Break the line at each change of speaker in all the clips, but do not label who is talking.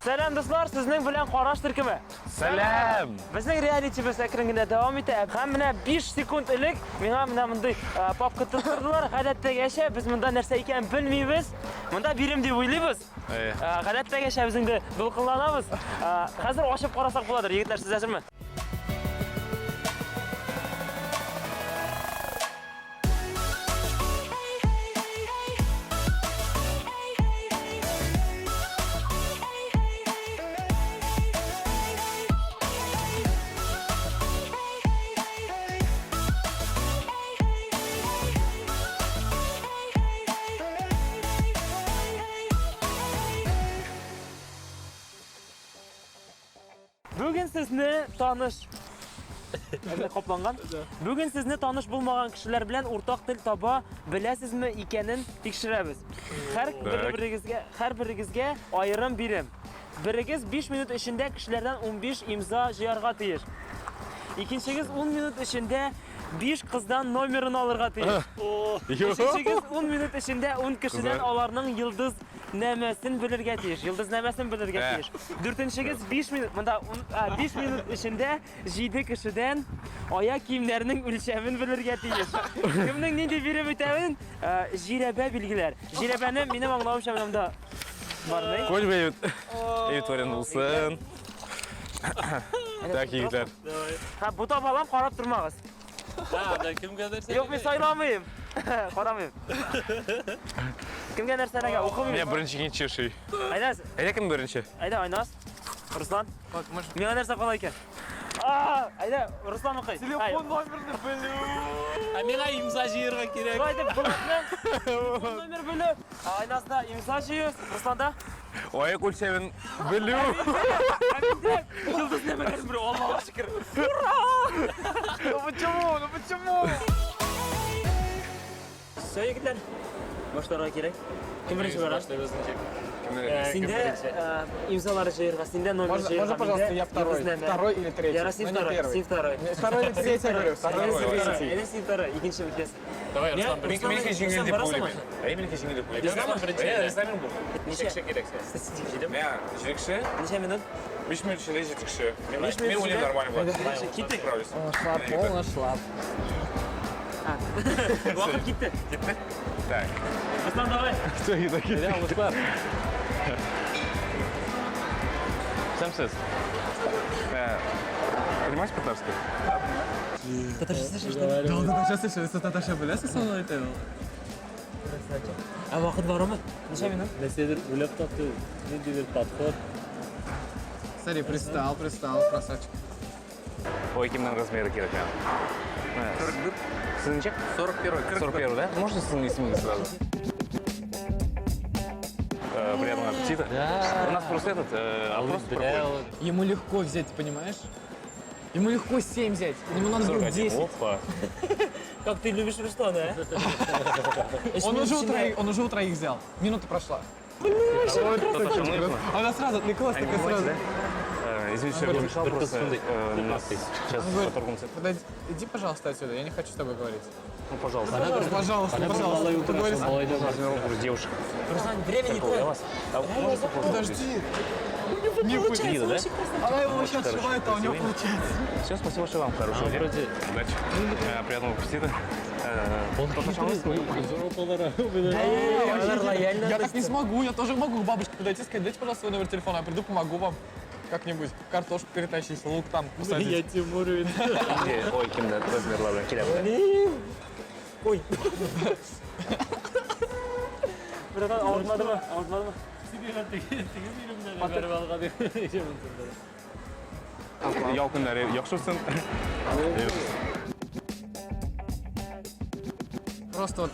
Сәлам, дуслар, сезнең белән Караш төркеме.
Сәлам!
Безнең реалитибез әкрен генә дәвам итә. Һәм менә 5 секунд элек миңа менә мондый папка тоттырдылар. Гадәттәгечә без монда нәрсә икәнен белмибез. Монда бирем дип уйлыйбыз. Гадәттәгечә без инде дулкынланабыз. Хәзер ачып карасак буладыр. Егетләр, сез әзерме? Бүген сезне таныш Әллә капланган. Бүген сезне таныш булмаган кешеләр белән уртак тел таба беләсезме икәнен тикшерәбез. Һәр берегезгә, һәр берегезгә аерым бирем. Берегез 5 минут эчендә кешеләрдән 15 имза җыярга тиеш. Икенчегез 10 минут эчендә 5 кыздан номерын алырга тиеш. Өченчегез 10 минут эчендә 10 кешедән аларның йолдыз нәмәсен белергә тиеш. Йолдызнамәсен белергә тиеш. Дүртенчегез 5 минут, монда 5 минут эчендә 7 кешедән аяк киемнәренең үлчәмен белергә тиеш. Кемнең нинди бирем үтәвен жирәбә билгеләр. Жирәбәне минем аңлавымча менә монда бар, ни?
Коль бәйбит. Әйбит вариант булсын. Так, егетләр.
Һә, бутап алам, карап тормагыз.
Да, кемгә нәрсә?
Юк, мин сайламыйм. Карамыйм. Кемгә нәрсә эләгә, укымыйм.
Менә беренче икенче ши.
Айназ.
Әйдә кем беренче?
Әйдә, Айназ. Руслан. Миңа нәрсә кала икән? А, әйдә, Руслан укый.
Телефон номерны белү.
Ә миңа имза җыярга кирәк.
Шулай итеп, Булатны телефон номер белү. Айназда имза җыю, Русланда
Аяк үлчәмен белү.
Йолдыз нәмәләрен белү, Аллага шөкер. Ура!
Ну почему? Ну почему?
Все, егетләр, башларга кирәк. Кем беренче бара? Синдә имзалар җыярга, синдә номер
Можно,
җыярга.
можно, пожалуйста, я второй? Второй или третий?
Я син
Но не
второй,
первый.
син второй.
Второй или третий, я говорю. Второй или третий.
Әйдә син второй, икенче бетәсең.
Давай, Руслан беренче.
Минеке җиңел дип уйлыйм. Әй, минеке җиңел дип уйлыйм.
Руслан беренче.
Әйдә, Руслан бу.
Ничә
кеше кирәк сиңа?
Менә җитәкче.
Ничә минут?
5 минут эчендә җитәкче. Мин
Биш минут
уйлыйм
эчендә?
нормально була.
Киттек.
Справлюсь.
Шла, полная шла.
Вакыт китте.
Китте? Так.
Руслан, давай.
Әйдә, Руслан. Сәмсез. Понимаешь по-татарски?
Татарча сөйләшә.
Да, да, сейчас еще, татарча беләсез соң әйтә.
Ә вакыт бармы? Ничә минут?
Нәрсәдер уйлап тапты, ниндидер подход.
Смотри, пристал, пристал, красавчик.
Ой, кемнең размеры кирәк миңа? 41. Сезнең ничә?
41.
41, да? Можно сезнең исемегез сразу? Приятного аппетита.
Да.
У нас просто этот опрос проходит.
Ему легко взять, понимаешь? Ему легко 7 взять, ему надо было
41.
10.
Опа.
Как ты любишь Руслана, а?
Он уже у троих, он уже у троих взял. Минута прошла. Она сразу отвлеклась, такая сразу.
Извините, я помешал просто. У нас сейчас по торговому центру.
Подойди, иди, пожалуйста, отсюда, я не хочу с тобой говорить.
Ну, пожалуйста.
Пожалуйста, пожалуйста, поговори со мной.
Размер девушек.
Руслан, время не
Я
твое.
вас. А можно вопрос?
Подожди.
Не
Лида, да?
Она его вообще отшивает, а у него получается.
Все, спасибо большое вам. Хорошего дня.
Вроде
Удачи. Приятного аппетита.
он хитрый.
Я так не смогу, я тоже могу к бабушке подойти и сказать, дайте, пожалуйста, свой номер телефона, я приду, помогу вам как-нибудь картошку перетащить, лук там
Я
посадить.
Тимур.
Ой, кемдә размерлар белән килә.
Ой. Братан, авыртмадымы? Авыртмадымы?
Бәреп алган.
Ял көннәре яхшы булсын.
Просто вот,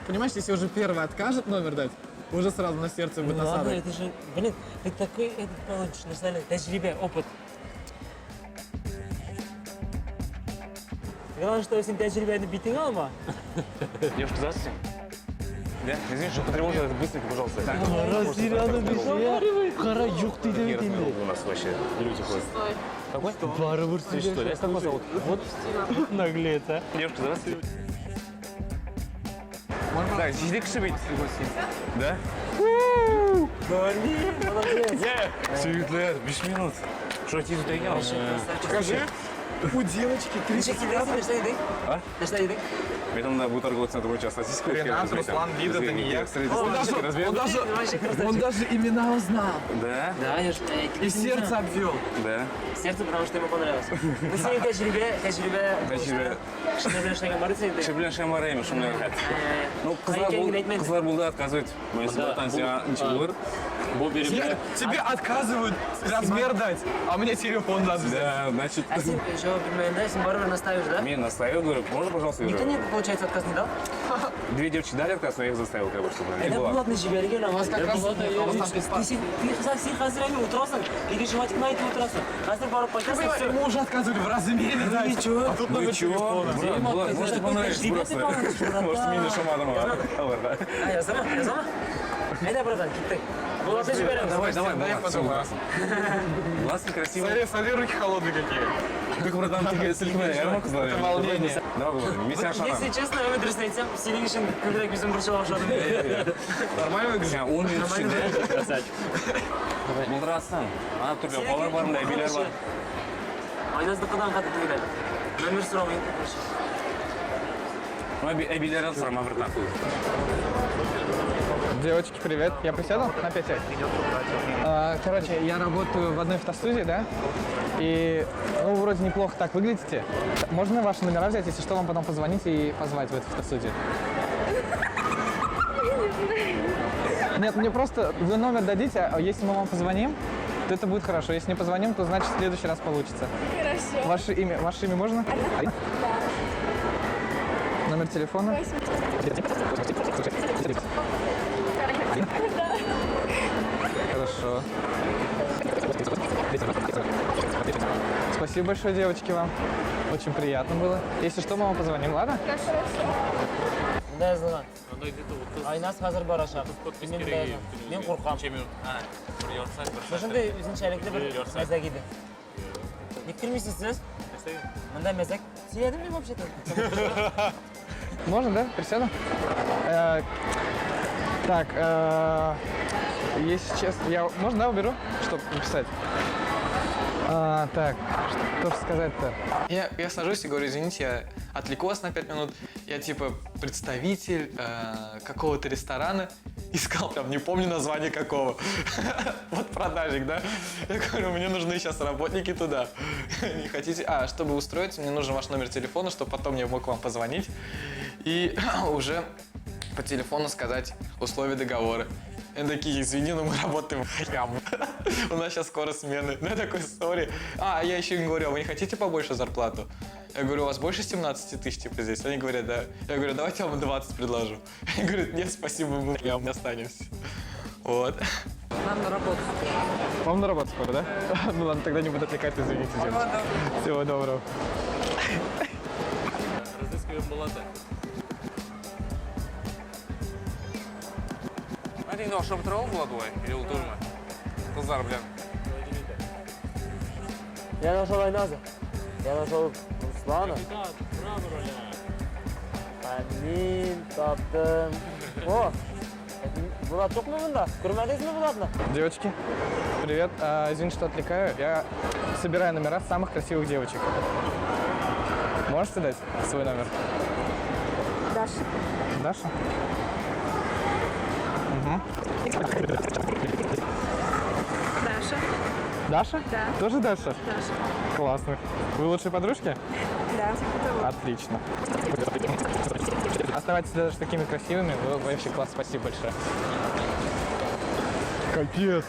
понимаешь, если уже первый откажет номер дать, уже сразу на сердце будет
Ну ладно,
осадок.
это же, блин, ты такой этот получишь, на тәҗрибә, опыт. Главное, что син тәҗрибәне битеңә алма.
Девушка, здравствуйте. Да? Извините, что потревожил, это быстренько, пожалуйста.
Кара юк диде
Какие
бит инде.
размеры у нас вообще люди ходят? Какой?
Барыбер
Что, да? Как вас зовут?
Вот наглец, а.
Девушка, здравствуйте.
Можно
Так, җиде кеше бит. Да?
Блин, молодец.
Егетләр, 5 минут. Шулай тиз үтә икән ул.
Покажи. У девочки
Ничек килдең син, нәрсә идең?
А?
Нәрсә идең?
Мин анда бу торговый центр буенча статистика
Ренат, Руслан, Лида, Дания.
Размер.
Он даже, он даже имена узнал.
Да,
Да, я ж...
И сердце обвел.
да.
Сердце, потому что ему понравилось. Ну, синең тәҗрибә, тәҗрибә...
Тәҗрибә.
Кешеләр белән эшләгән бар синең.
Кеше белән эшләгән бар әйме, шундый рәхәт. Ну, кызлар
Әйткән
бул,
генә әйтмәде.
кызлар булды отказывать. Менә братан, сиңа ничек булыр?
Бу биремдә
Тебе отказывают размер дать, а мне телефон надо взять.
Да, значит,
Ә син җавап бирмәгәндә, син барыбер настаиваешь, да?
Мин настаивал, говорю, можно, пожалуйста,
Никто
говорю.
не, получается, отказ не дал?
Две девочки дали отказ, но я их заставил, как бы, чтобы они
Әйдә
была.
Булатны җибәргән
У вас как раз, у вас там
Ты син, ты хәзер син хәзер әйме утырасың, переживать кына итеп утырасың. Хәзер барып кайтасың,
Понимаешь,
всё.
ему уже отказывали в размере дать.
Ничего.
А тут
Ну
номер
чё?
телефона.
Брат, Булат, может, ты понравишься
Тебе
просто.
ты понравишься, братан.
Может, мин ошамадым аларга.
А, язама, язама. Әйдә, братан, киттек. Булатны җибәрәбез.
Давай, давай,
Дай
Булат, всё,
подумаю.
классно. Классно, красиво.
Смотри, смотри, руки холодные какие.
Как, братан, тебе селкенә, ярма кызлар.
Это волнение.
Давай, Булат, мин сиңа ышанам.
Если честно, мин дөресен әйтсәм, синең өчен күбрәк үзем борчыла башладым.
Нормально выглядит?
Сиңа 10 минут эчендә
красавчик.
булдырасың. Ана төрле апалар бар, монда әбиләр бар.
Айназныкыдан каты түгел әле. Номер сорамыйм.
Ну, әбиләрдән сорама, братан.
Девочки, привет. Я присяду на 5 Короче, я работаю в одной фотостудии, да? И, ну, вроде неплохо так выглядите. Можно ваши номера взять, если что, вам потом позвонить и позвать в эту фотостудию? Нет, мне просто вы номер дадите, а если мы вам позвоним, то это будет хорошо. Если не позвоним, то значит в следующий раз получится.
Хорошо.
Ваше имя можно? Да. Номер телефона? Хорошо. Спасибо большое, девочки, вам. Очень приятно было. Если что, мы вам позвоним, ладно?
Монда язылган.
Анда где-то 30
Айназ хәзер барачак.
подпись
Мин
кирәк
монда язам. Мин куркам.
Ничә минут? А, бер ярты сәгать, бер сәгать.
Шушындый үзенчәлекле бер мәзәк иде. Ник килмисез сез? Монда мәзәк. Сөйләдем мин вообще-то.
Можно, да? Присяду? Так, если честно, я можно, да, уберу, чтобы написать? А, так, что же сказать-то? Я сажусь и говорю, извините, я отвлеку вас на 5 минут. Я типа представитель какого-то ресторана. Искал прям, не помню название какого. Вот продажник, да? Я говорю, мне нужны сейчас работники туда. Не хотите? А, чтобы устроиться, мне нужен ваш номер телефона, чтобы потом я мог вам позвонить. И уже по телефону сказать условия договора. Они такие, извини, но мы работаем хрям. У нас сейчас скоро смены. Ну, я такой, sorry. А, я еще им говорю, а вы не хотите побольше зарплату? Я говорю, у вас больше 17 тысяч, типа, здесь? Они говорят, да. Я говорю, давайте я вам 20 предложу. Они говорят, нет, спасибо, мы хрям останемся. Вот.
Нам на работу.
Вам на работу скоро, да? Ну ладно, тогда не буду отвлекать, извините, девочки. Всего доброго.
Разыскиваем Булата.
Менә инде ашап тора ул Булат болай, или ул түгелме? Кызлар белән.
Я нашел Айназа. Я нашел Руслана.
Да, право руля.
А мин таптым. О! Булат юкмы монда? Күрмәдегезме Булатны?
Девочки, привет. А, извините, что отвлекаю. Я собираю номера самых красивых девочек. Можете дать свой номер?
Даша.
Даша? Угу.
Даша.
Даша?
Да.
Тоже Даша?
Даша.
Классно. Вы лучшие подружки?
Да. Типа того.
Отлично. Оставайтесь даже такими красивыми. Вы вообще класс, спасибо большое. Капец.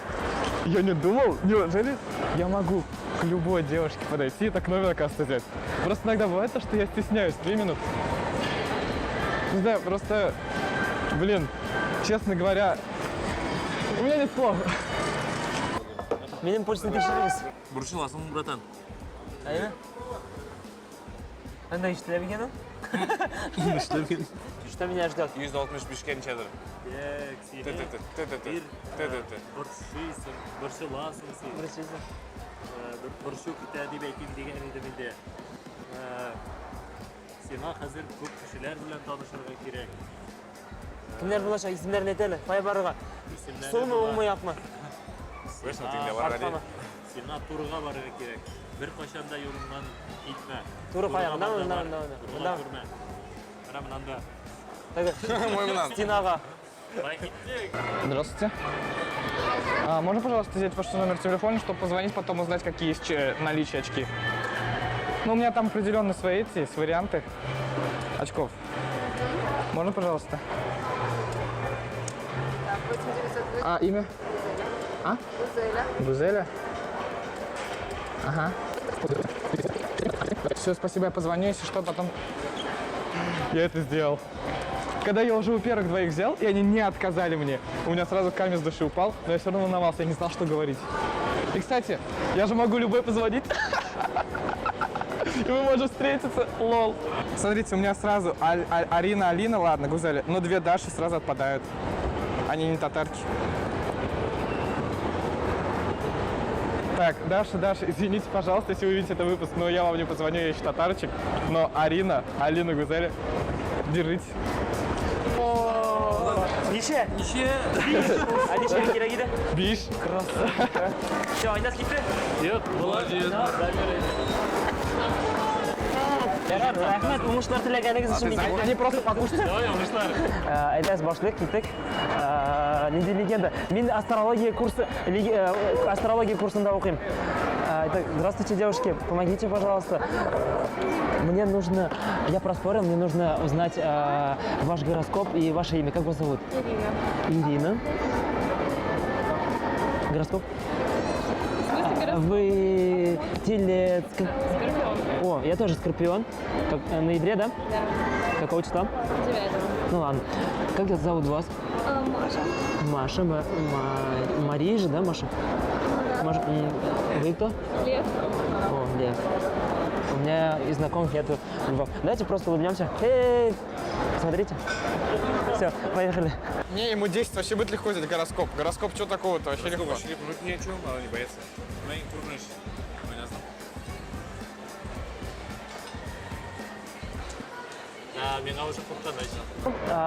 Я не думал, неужели я могу к любой девушке подойти и так номер, оказывается, взять? Просто иногда бывает то, что я стесняюсь. 2 минуты. Не знаю, просто, блин, честно говоря, у меня нет слов.
Минем почтаны тикшерегез.
Борчыласың, братан.
Әйме? Анда ишетелә микән ул? Что меня ждет?
165 ничәдер?
Так,
Т
сине
т т т т т
бер
т т т.
борчыйсың, борчыласың син.
Борчыласың.
Бер борчу китә дип әйтим дигән идем инде. Сиңа хәзер күп кешеләр белән танышырга кирәк.
Кемнәр булачак, исемнәрен әйт әле. Кая барырга?
Исемнәре
Сулмы,
була.
уңмы, якмы?
Вечно тегендә барырга
Арткамы?
ди.
Сиңа турыга барырга кирәк. Беркайчан да юлыңнан китмә.
Туры кая?
Турыга
Монда,
бар да
монда,
бар.
монда, монда.
Борыла
Монда.
күрмә. Менә монда.
Теге.
Мой мнан.
Стенага.
Бай киттек.
Здравствуйте. А, можно, пожалуйста, взять ваш номер телефона, чтобы позвонить, потом узнать, какие есть наличие очки? Ну, у меня там определенно свои эти, есть варианты очков. Можно, пожалуйста?
Так, 8908.
А, имя? А?
Гузеля.
Гузеля? Ага. Все, спасибо, я позвоню, если что, потом. Я это сделал. Когда я уже у первых двоих взял, и они не отказали мне, у меня сразу камень с души упал, но я все равно волновался, я не знал, что говорить. И, кстати, я же могу любой позвонить. И мы можем встретиться, лол. Смотрите, у меня сразу Арина, Алина, ладно, Гузеля, но две Даши сразу отпадают. Они не татарки. Так, Даша, Даша, извините, пожалуйста, если вы увидите этот выпуск, но я вам не позвоню, я еще татарчик. Но Арина, Алина Гузеля, держитесь.
Ничә? Ничә? Ә ничә кирәк иде?
Биш.
Все, Айназ китте.
Юк, молодец.
Ярар, рәхмәт, уңышлар теләгәнегез өчен. Мин
Они просто покушать.
Давай, уңышлар.
Әйдәгез, башлыйк, киттек. Нинди легенда? Мин астрология курсы, астрология курсында укыйм. Итак, здравствуйте, девушки, помогите, пожалуйста. Мне нужно, я проспорил, мне нужно узнать ваш гороскоп и ваше имя. Как вас зовут?
Ирина.
Ирина. Гороскоп? Вы телец.
Скорпион.
О, я тоже скорпион. Как, ноябре, да?
Да.
Какого числа?
9-го.
Ну ладно. Как зовут вас?
Маша.
Маша, Мария же, да, Маша? Маша, вы кто?
Лев.
О, Лев. У меня из знакомых нету львов. Давайте просто улыбнемся. Эй, смотрите. Все, поехали.
Не, ему 10 вообще будет легко взять гороскоп. Гороскоп что такого-то вообще легко.
Вообще ни о чем, надо не бояться. Ну, күренеш. Айназның.
А, миңа уже куркыныч.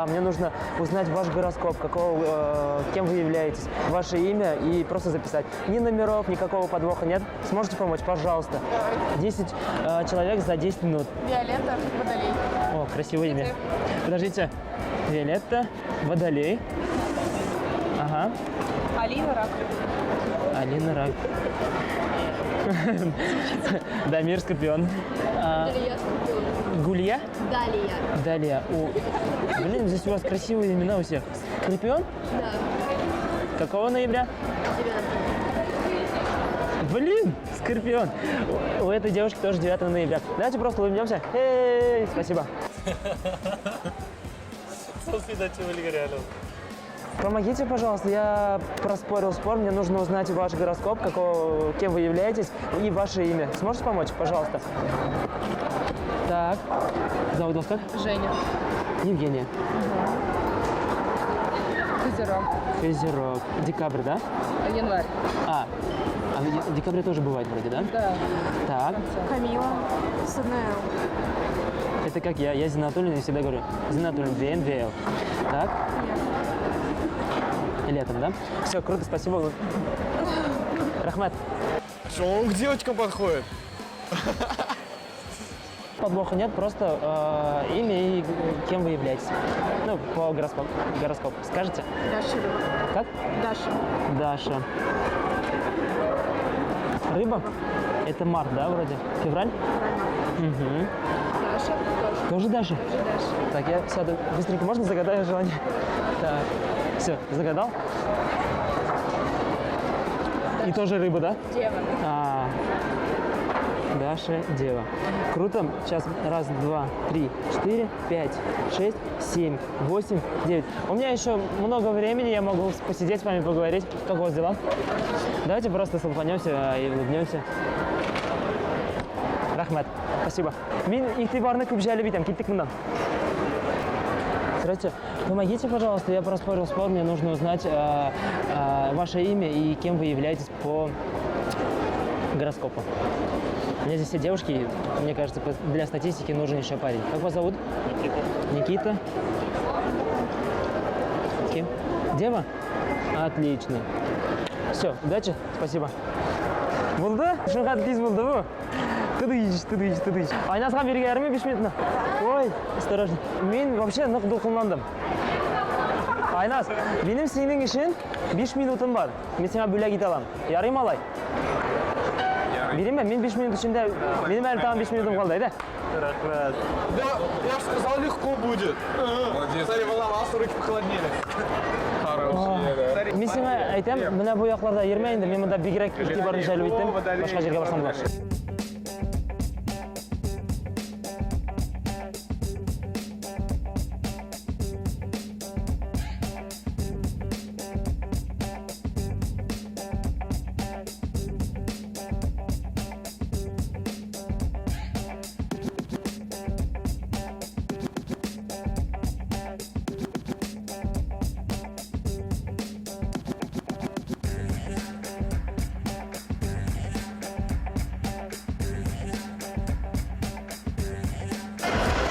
Мне нужно узнать ваш гороскоп, какого, кем вы являетесь, ваше имя и просто записать. Ни номеров, никакого подвоха нет. Сможете помочь, пожалуйста? 10 человек за 10 минут.
Виолетта, Водолей.
О, красивое имя. Подождите. Виолетта, Водолей. Ага.
Алина, Рак.
Алина Рак. Дамир Скорпион.
Далия Скорпион.
Гулья?
Далия.
Далия. О, блин, здесь у вас красивые имена у всех. Скорпион?
Да.
Какого ноября?
9.
Блин, Скорпион. У этой девушки тоже 9 ноября. Давайте просто улыбнемся. Эй, спасибо.
Реально.
Помогите, пожалуйста, я проспорил спор, мне нужно узнать ваш гороскоп, какого, кем вы являетесь и ваше имя. Сможете помочь, пожалуйста? Так, зовут вас как?
Женя.
Евгения.
Козерог.
Козерог. Декабрь, да?
Январь.
А в декабре тоже бывает вроде, да?
Да.
Так,
Камила. С одной Л.
Это как я Зинатуллин, я всегда говорю, Зинатуллин, ВНВЛ. Так? Летом, да? Все, круто, спасибо. Рәхмәт.
Что, он к девочкам подходит?
Подвоха нет, просто имя и кем вы являетесь. Ну, по гороскопу. Гороскопу. Скажете?
Даша Рыба.
Как?
Даша.
Даша. Рыба? Это март, да, вроде? Февраль? Угу.
Даша тоже.
Тоже Даша?
Тоже Даша.
Так, я сяду. Быстренько можно загадаю желание? Так, все, загадал? И тоже рыба, да?
Дева.
А, Даша Дева. Круто. Сейчас раз, два, три, четыре, пять, шесть, семь, восемь, девять. У меня еще много времени, я могу посидеть с вами, поговорить. Как у вас дела? Давайте просто столкнемся и улыбнемся. Рәхмәт. Спасибо. Мин игътибарны күп җәлеп итәм. Киттек моннан. Здравствуйте. Помогите, пожалуйста, я проспорил спор, мне нужно узнать ваше имя и кем вы являетесь по гороскопу. У меня здесь все девушки, мне кажется, для статистики нужен еще парень. Как вас зовут? Никита. Никита. Дева? Отлично. Все, удачи, спасибо. Булды? Шуңа тиз булды бу. Тыдыч, тыдыч, тыдыч. Айназга бирергә ярыймы 5 минутны? Ой, осторожно. Мин вообще нык дулкынландым. Айназ, минем синең өчен 5 минутым бар. Мин сиңа бүләк итә алам. Ярыймы алай? Биримме? Мин 5 минут эчендә, минем әле тагын 5 минутым калды, әйдә.
Рәхмәт.
Да, я же сказал, легко будет.
Молодец.
Смотри, волновался, руки похолоднели.
Хороший, да.
Мин сиңа әйтәм, менә бу якларда йөрмә инде, мин монда бигрәк игътибарны җәлеп иттем. Башка җиргә барсаң була.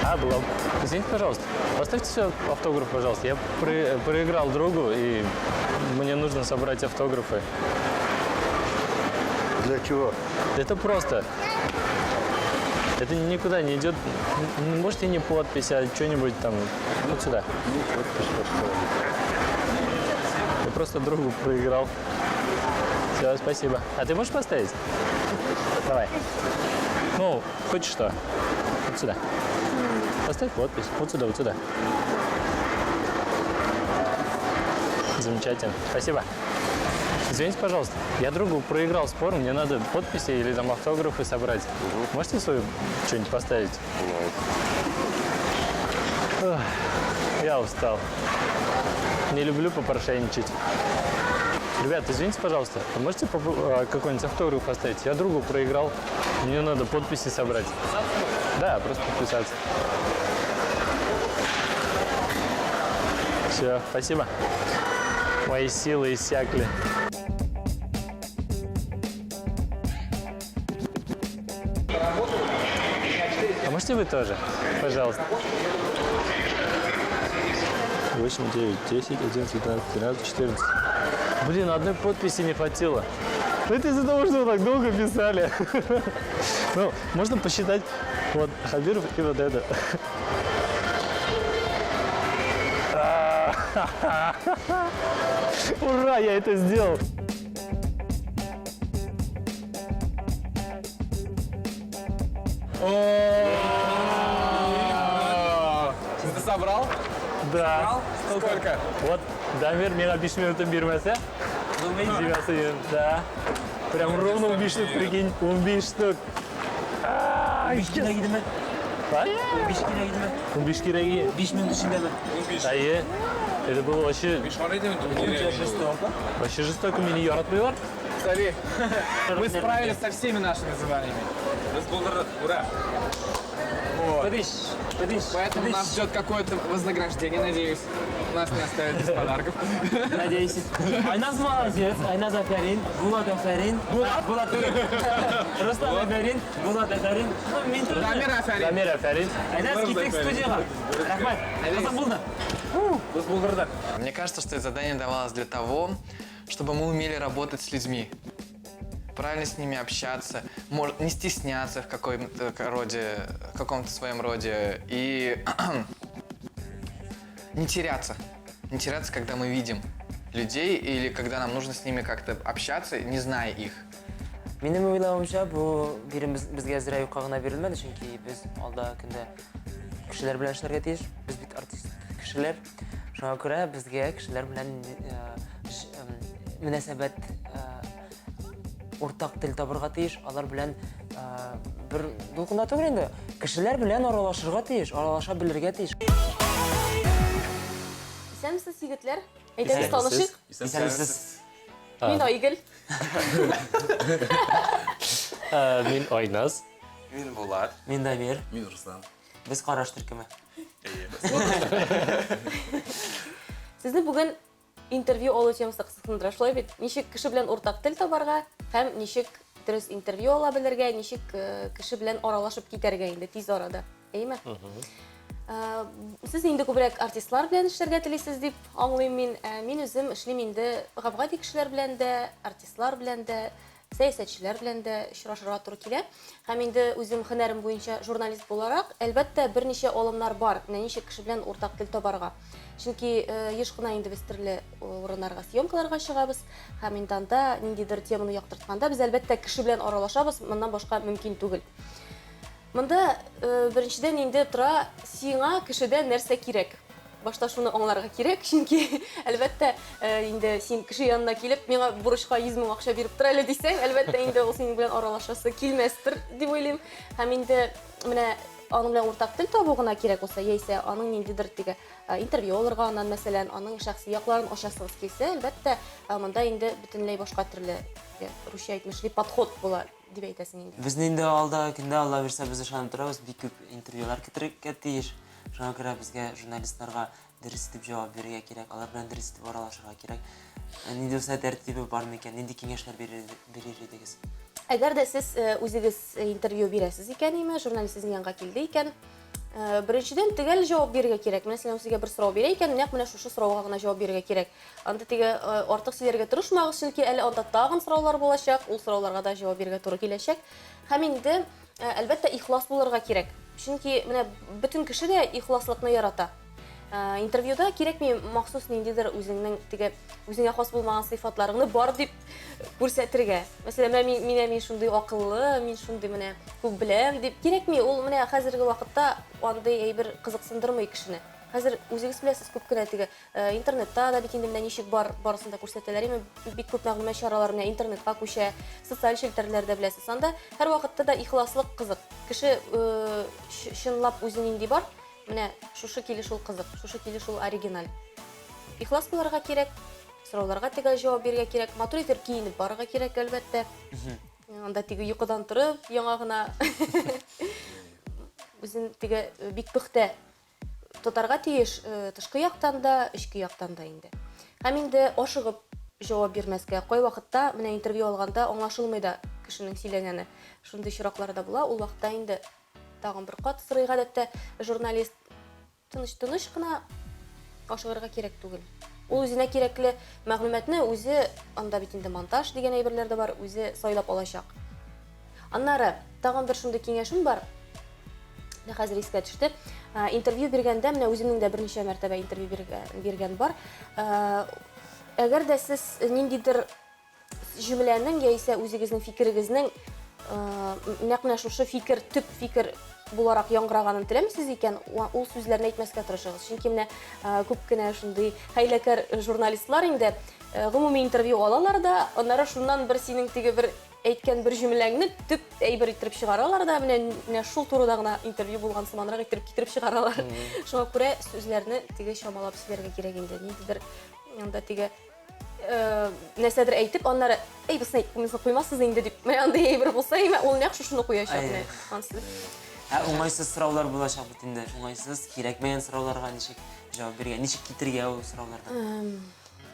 А, была. Извините, пожалуйста, поставьте себе автограф, пожалуйста. Я проиграл другу, и мне нужно собрать автографы.
Для чего?
Это просто. Это никуда не идет. Можете не подпись, а что-нибудь там. Вот сюда.
Ну, подпись поставили.
Я просто другу проиграл. Все, спасибо. А ты можешь поставить? Давай. Ну, хоть что. Вот сюда. Поставь подпись. Вот сюда, вот сюда. Замечательно. Спасибо. Извините, пожалуйста, я другу проиграл спор, мне надо подписи или там автографы собрать. Можете свою что-нибудь поставить? Ох, я устал. Не люблю попрошайничать. Ребят, извините, пожалуйста, а можете какой-нибудь автограф поставить? Я другу проиграл, мне надо подписи собрать. Да, просто подписаться. Все, спасибо. Мои силы иссякли. А можете вы тоже? Пожалуйста. 8, 9, 10, 11, 12, 13, 14. Блин, одной подписи не хватило. Ну, это из-за того, что вы так долго писали. Ну, можно посчитать вот Хабиров и вот это. Ура, я это сделал!
Ты собрал?
Да.
Сколько?
Вот, Дамир миңа 5 минутын бирмәсә, девясы, да. Прям ровно 15 штук, прикинь, 15 штук.
5 кирәк идеме?
А?
5 кирәк идеме?
15 кирәк.
5 минут эчендәме?
Әйе. Это было вообще,
Жестоко.
вообще жестоко, мине яратмыйлар.
Смотри, мы справились со всеми нашими заданиями.
Ура!
Подыш, подыш,
Поэтому нас ждет какое-то вознаграждение, надеюсь. Нас не оставят без подарков.
Надеюсь. Айназ молодец, Айназ афәрин, Булат афәрин. Булат? Булат түгел. Руслан афәрин, Булат афәрин. Ну, мин тоже.
Дамир афәрин.
Дамир афәрин.
Айназ киттек студиягә. Рәхмәт. Кызык булды.
Мне кажется, что это задание давалось для того, чтобы мы умели работать с людьми. Правильно с ними общаться, не стесняться в каком-то роде, в каком-то своем роде и не теряться. Не теряться, когда мы видим людей или когда нам нужно с ними как-то общаться, не зная их.
Минем уйлавымча, бу бирем безгә зря юкка гына бирелмәде, чөнки без алда көндә кешеләр белән эшләргә тиеш. Без бит артист кешеләр. Шуңа күрә безгә кешеләр белән мөнәсәбәт, уртак тел табырга тиеш, алар белән бер дулкында түгел инде. Кешеләр белән аралашырга тиеш, аралаша белергә тиеш.
Исәнмесез, егетләр. Әйдәгез танышыйк.
Исәнмесез.
Мин Айгөл.
Мин Айназ.
Мин Булат.
Мин Дамир.
Мин Руслан.
Без караш төркеме.
Сезне бүген интервью алу темасы кызыксындыра, шулай бит? Ничек кеше белән уртак тел табарга һәм ничек дөрес интервью ала белергә, ничек кеше белән аралашып китәргә инде тиз арада. Әйеме? Сез инде күбрәк артистлар белән эшләргә телисез дип аңлыйм мин. Ә мин үзем эшлим инде гап-гади кешеләр белән дә, артистлар белән дә, сәясәтчеләр белән дә очрашырга туры килә. Һәм инде үзем һөнәрем буенча журналист буларак, әлбәттә, берничә алымнар бар, менә ничек кеше белән уртак тел табарга. Чөнки еш кына инде без төрле урыннарга съемкаларга чыгабыз һәм инде анда ниндидер теманы яктыртканда без, әлбәттә, кеше белән аралашабыз, моннан башка мөмкин түгел. Монда беренчедән инде тора сиңа кешедән нәрсә кирәк. Башта шуны аңларга кирәк, чөнки әлбәттә инде син кеше янына килеп, миңа бурычка 100 мең акча биреп тор әле дисәң, әлбәттә инде ул синең белән аралашасы килмәстер дип уйлыйм. Һәм инде менә аның белән уртак тел табу гына кирәк булса, яисә аның ниндидер теге интервью алырга аннан, мәсәлән, аның шәхси якларын ачасыгыз килсә, әлбәттә, монда инде бөтенләй башка төрле, русча әйтмешли, подход була дип әйтәсең инде.
Безне инде алдагы көндә, Алла бирсә, без ышанып торабыз, бик күп интервьюлар көтергә тиеш. Шуңа күрә безгә журналистларга дөрес итеп җавап бирергә кирәк, алар белән дөрес итеп аралашырга кирәк. Нинди булса тәртибе бар микән, нинди киңәшләр бирер, бирер идегез?
Әгәр дә сез үзегез интервью бирәсез икән, име, журналист сезнең янга килде икән, беренчедән төгәл җавап бирергә кирәк. Мәсәлән, ул сезгә бер сорау бирә икән, нәкъ менә шушы сорауга гына җавап бирергә кирәк. Анда теге артык сөйләргә тырышмагыз, чөнки әле анда тагын сораулар булачак, ул сорауларга да җавап бирергә туры киләчәк. Һәм инде, әлбәттә, ихлас булырга кирәк. Чөнки менә бөтен кеше дә ихласлыкны ярата. Интервьюда кирәкми махсус ниндидер үзеңнең теге үзеңә хас булмаган сыйфатларыңны бар дип күрсәтергә. Мәсәлән, менә мин, менә мин шундый акыллы, мин шундый менә күп беләм дип кирәкми. Ул менә хәзерге вакытта андый әйбер кызыксындырмый кешене. Хәзер үзегез беләсез, күп кенә теге Интернетта да бит инде менә ничек бар, барысын да күрсәтәләр. Име бик күп мәгълүмат чаралары менә интернетка күчә, социаль челтәрләрдә беләсез. Анда һәрвакытта да ихласлык кызык. Кеше чынлап үзе нинди бар, менә шушы килеш ул кызык, шушы килеш ул оригиналь. Ихлас булырга кирәк, сорауларга төгәл җавап бирергә кирәк, матур итеп киенеп барырга кирәк, әлбәттә. Анда теге йокыдан торып, яңа гына үзен теге бик пөхтә тотарга тиеш тышкы яктан да, эчке яктан да инде. Һәм инде ашыгып җавап бирмәскә. Кайвакытта менә интервью алганда аңлашылмый да кешенең сөйләгәне. Шундый очраклар да була. Ул вакытта инде тагын бер кат сорый гадәттә журналист. Тыныч-тыныч кына ашыгырга кирәк түгел. Ул үзенә кирәкле мәгълүматны үзе, анда бит инде монтаж дигән әйберләр дә бар, үзе сайлап алачак. Аннары тагын бер шундый киңәшем бар. Менә хәзер искә төште. Интервью биргәндә, менә үземнең дә берничә мәртәбә интервью биргән бар. Әгәр дә сез ниндидер җөмләнең яисә үзегезнең фикерегезнең нәкъ менә шушы фикер, төп фикер буларак яңгыраганын теләмисез икән, ул сүзләрне әйтмәскә тырышыгыз. Чөнки менә күп кенә шундый хәйләкәр журналистлар инде гомуми интервью алалар да, аннары шуннан бер синең теге бер әйткән бер җөмләңне төп әйбер иттереп чыгаралар да, менә менә шул турыда гына интервью булган сыманрак иттереп китереп чыгаралар. Шуңа күрә сүзләрне теге чамалап сөйләргә кирәк инде. Ниндидер анда теге нәрсәдер әйтеп, аннары әй, бусны әйтмисез, куймассыз инде дип, менә андый әйбер булса, имә, ул нәкъ шушыны куячак менә. Ансы.
Ә уңайсыз сораулар булачак бит инде. Уңайсыз, кирәкмәгән сорауларга ничек җавап бирергә, ничек китергә ул сораулардан?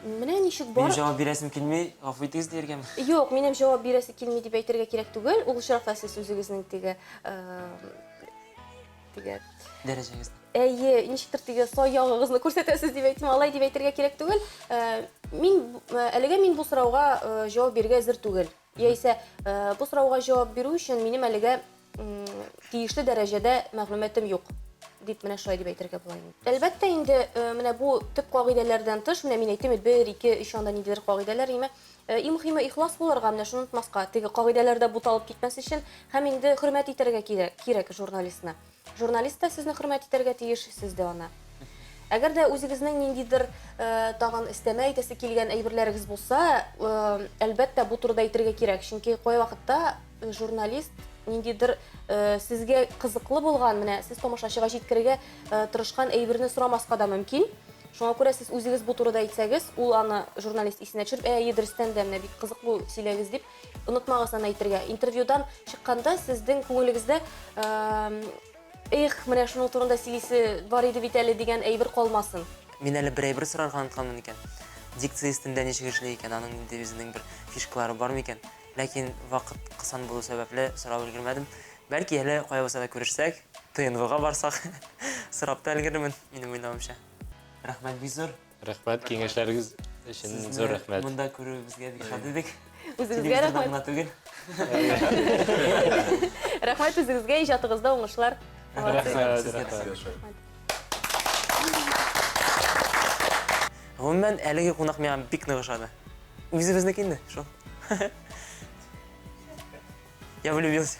Менә ничек бар.
Минем җавап бирәсем килми, гафу итегез дияргәме?
Юк, минем җавап бирәсе килми дип әйтергә кирәк түгел. Ул очракта сез үзегезнең теге теге
дәрәҗәгезне.
Әйе, ничектер теге сай ягыгызны күрсәтәсез дип әйтим, алай дип әйтергә кирәк түгел. Мин әлегә мин бу сорауга җавап бирергә әзер түгел. Яисә бу сорауга җавап бирү өчен минем әлегә тиешле дәрәҗәдә мәгълүматым юк дип менә шулай дип әйтергә була инде. Әлбәттә инде менә бу төп кагыйдәләрдән тыш, менә мин әйттем бит, бер, ике, өч анда ниндидер кагыйдәләр, име. Иң мөһиме ихлас булырга, менә шуны онытмаска, теге кагыйдәләрдә буталып китмәс өчен һәм инде хөрмәт итәргә кирәк, кирәк журналистны. Журналист та сезне хөрмәт итәргә тиеш, сез дә аны. Әгәр дә үзегезнең ниндидер тагын өстәмә әйтәсе килгән әйберләрегез булса, әлбәттә, бу турыда әйтергә кирәк. Чөнки кайвакытта журналист ниндидер сезгә кызыклы булган, менә сез тамашачыга җиткерергә тырышкан әйберне сорамаска да мөмкин. Шуңа күрә сез үзегез бу турыда әйтсәгез, ул аны журналист исенә төшереп, әйе, дөрестән дә, менә бик кызык бу, сөйләгез дип, онытмагыз аны әйтергә. Интервьюдан чыкканда сезнең күңелегездә эх, менә шуның турында сөйлисе бар иде бит әле дигән әйбер калмасын.
Мин әле бер әйбер сорарга онытканмын икән. Дикция өстендә ничек эшли икән, аның нинди үзенең бер фишкалары бар микән? Ләкин вакыт кысан булу сәбәпле сорап өлгермәдем. Бәлки әле кая булса да күрешсәк, ТНВга барсак, Сорап та өлгерермен, минем уйлавымча. Рәхмәт бик зур.
Рәхмәт, киңәшләрегез өчен зур рәхмәт.
Монда күрүебезгә бик шат идек.
Үзегезгә рәхмәт.
Гына түгел.
Рәхмәт үзегезгә, иҗатыгызда уңышлар. Молодцы.
Рәхмәт, рәхмәт.
Гомумән, әлеге кунак миңа бик нык ошады. Үзебезнеке инде, шул. Я влюбился.